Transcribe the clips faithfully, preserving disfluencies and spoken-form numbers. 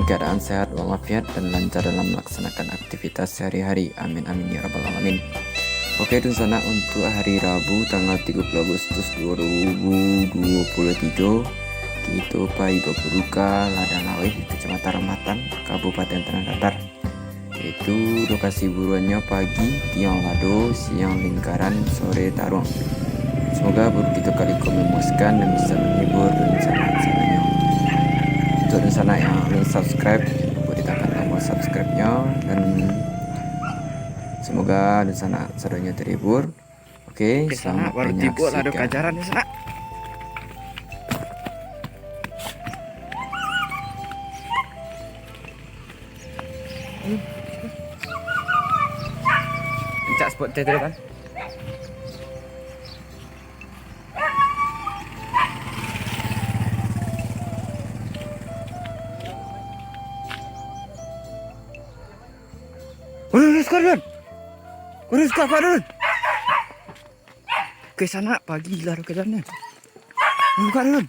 keadaan sehat walafiat dan lancar dalam melaksanakan aktivitas sehari-hari. Amin, amin, ya rabbal alamin. Oke, dunsanak, untuk hari Rabu tanggal tiga puluh Agustus dua ribu dua puluh tiga, kito pai baburu ka Ladang Laweh, Kecamatan Rambatan, Kabupaten Tanah Datar. Yaitu lokasi buruannyo pagi, tiang lado, siang lingkaran, sore taruang. Semoga buru kito kali ko memuaskan dan bisa menghibur dunsanak sadonyo. Untuk dunsanak yang belum subscribe, lupo ditekan tombol subscribe-nyo, dan semoga dunsanak sadonyo terhibur. Oke, selamat menyaksikan. Oke, sanak, baru tibo lah ado kajaran ni, sanak. Pencak spot teh tu kan. Urus, urus, Kak Dun. Urus, Kak, Kak Dun. Ke sanak, pagi lah ado kajaran ni. Urus, Kak Dun.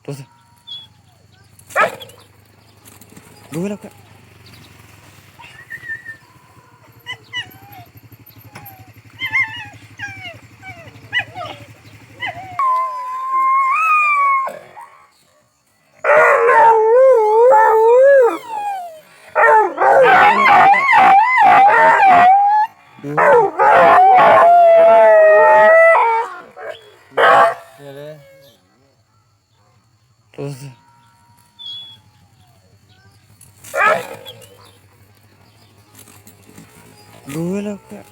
Terus. Dua lah, Kak. Terus. Dua lah, Kak.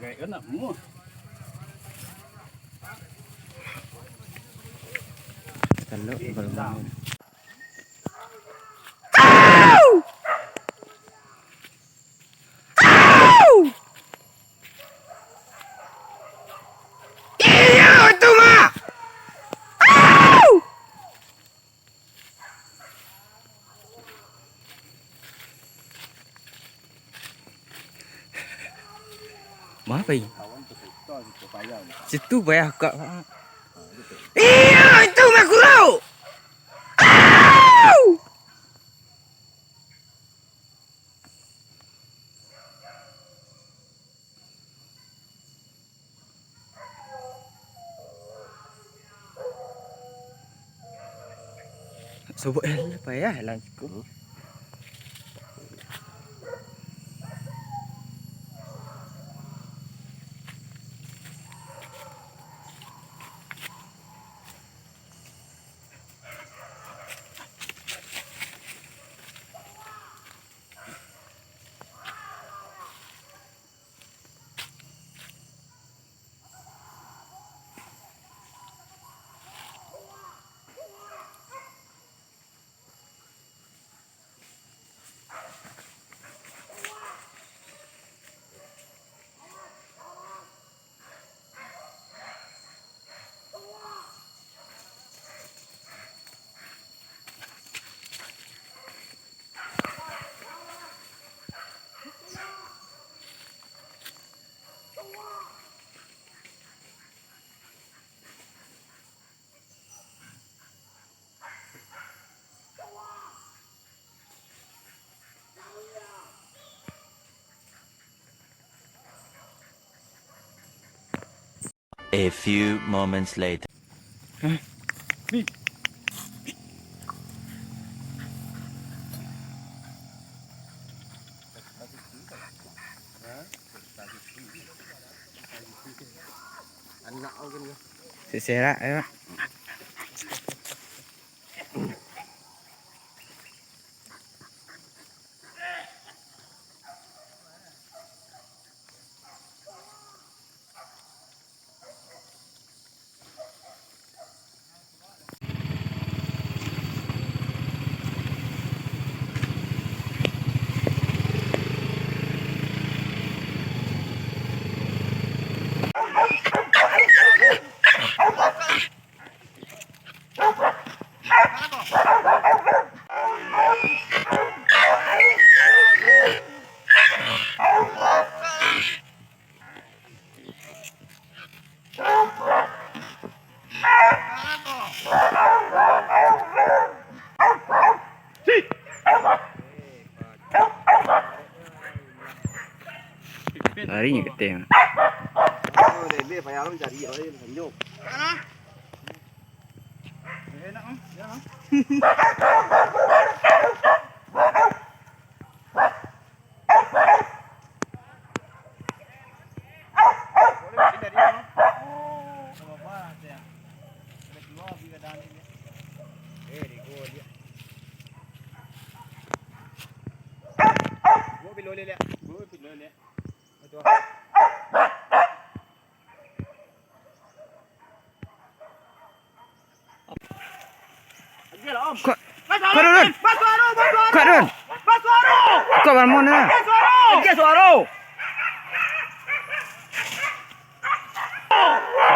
Gaek ko nak muah. Kalau, kalau mau. Iyo, itu mah! Maaf, Pai. Situ payah, Kak. Iyo, itu mah kuro! Au! Sobok lah, payah lah siko. A few moments later. Serak, ya. Lari nyo keteh. Oh, dek, dek, payah lo cari, oh, sanjo. Kok, kok dulu, Dun. Kok, Dun. Kok, Ramon, nah.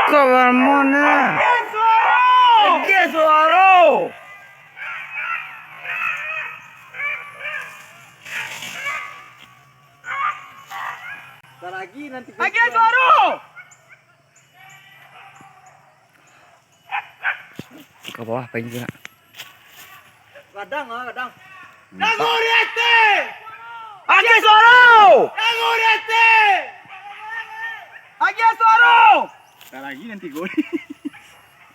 Kok, Ramon, nah. Lagi nanti. Agiah suaro! Ka bawah paling tu nak. Gadang ah, gadang. Lagu di ateh! Agiah suaro! Lagu di ateh! Agiah suaro! Tak lagi nanti gol.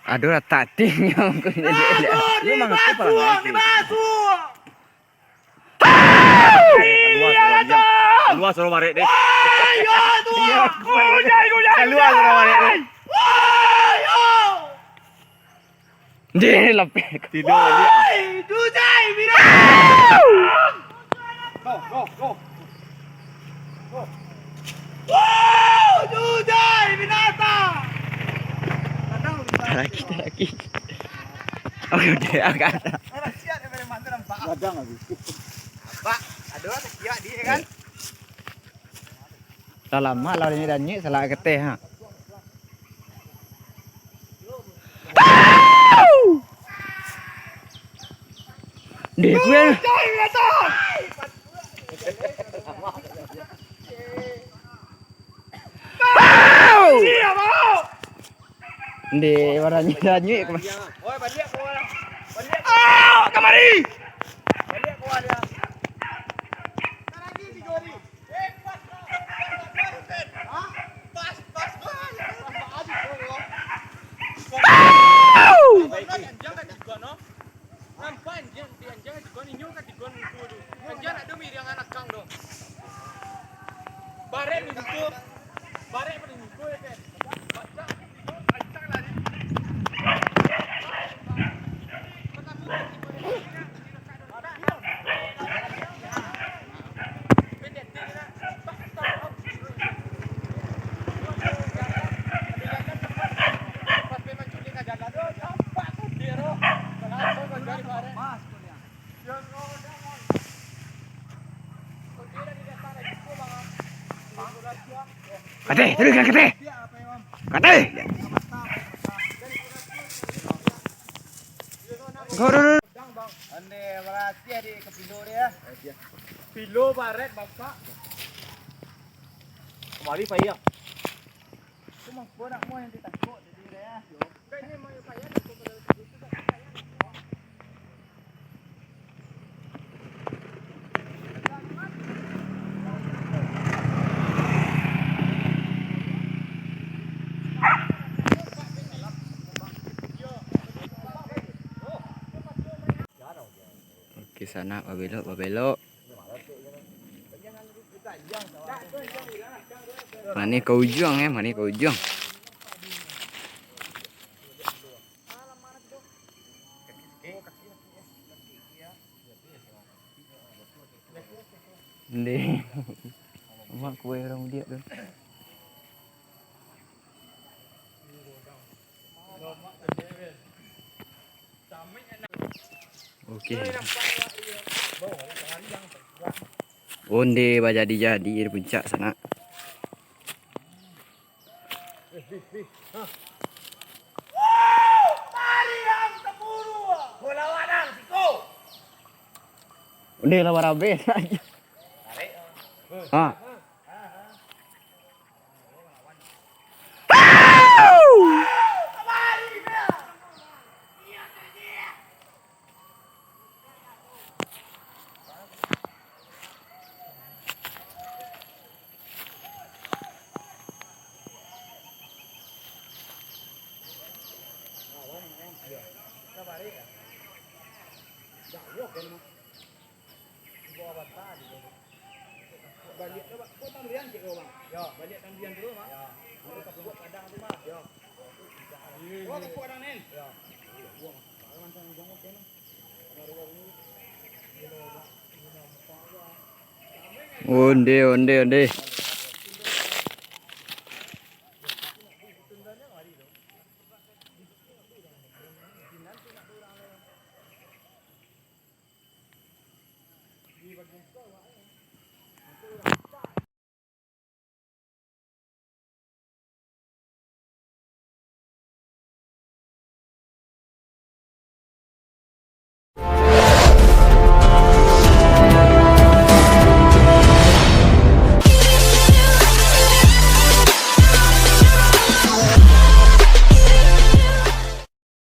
Aduh, lah tating yang aku ni. Lagu di basuh, di basuh! Keluar suara barek deh. Keluar suara barek deh. Deh, lapeh. Tidur balik. Go, go, go. Go. Dujai binatang. Lagi, lagi. Oke, oke, agak ada. Gadang lagi. Pak, ada orang sekiak di, ya kan? Lah lamo lah danyik-danyik, salah keteh, ha. Deh, gue. Ndeh, baranyuik-ranyuik. Oi, baliak ka rumah. Baliak. Ah, kamari. Baliak ka rumah dia. Hah? Pas, pas. Au! Nampak anjiang ka tigo no. Nampak anjiang, di anjiang ka tigo, inyo ka tigo nunggu tu. Anjiang nak do miriang anak kang do. Barek ni tu. Barek pado nunggu ya kan. Baca, rancak lari. Kateh, terus kan kateh. Kateh. Go, go, go. Ande baratiah di kapilo dia. Pilo barek, Bapak. Kamari, Pak, iya. Itu mangko nak mau yang ditangkok tadi dia. Oke, sanak, babelok, babelok. Mane ka ujuang, eh, mane ka ujuang. Ndeh. Mak kue urang mudiak tu. Oke. Onde bajadi-jadi di puncak sanak. Onde lah barabeh sajo. Ha. Yo, baliak tandian dulu, Mak. Yo. Baru ka Padang tu, Mak. Yo. Oh, ka Padang ni. Yo. Onde, onde, onde.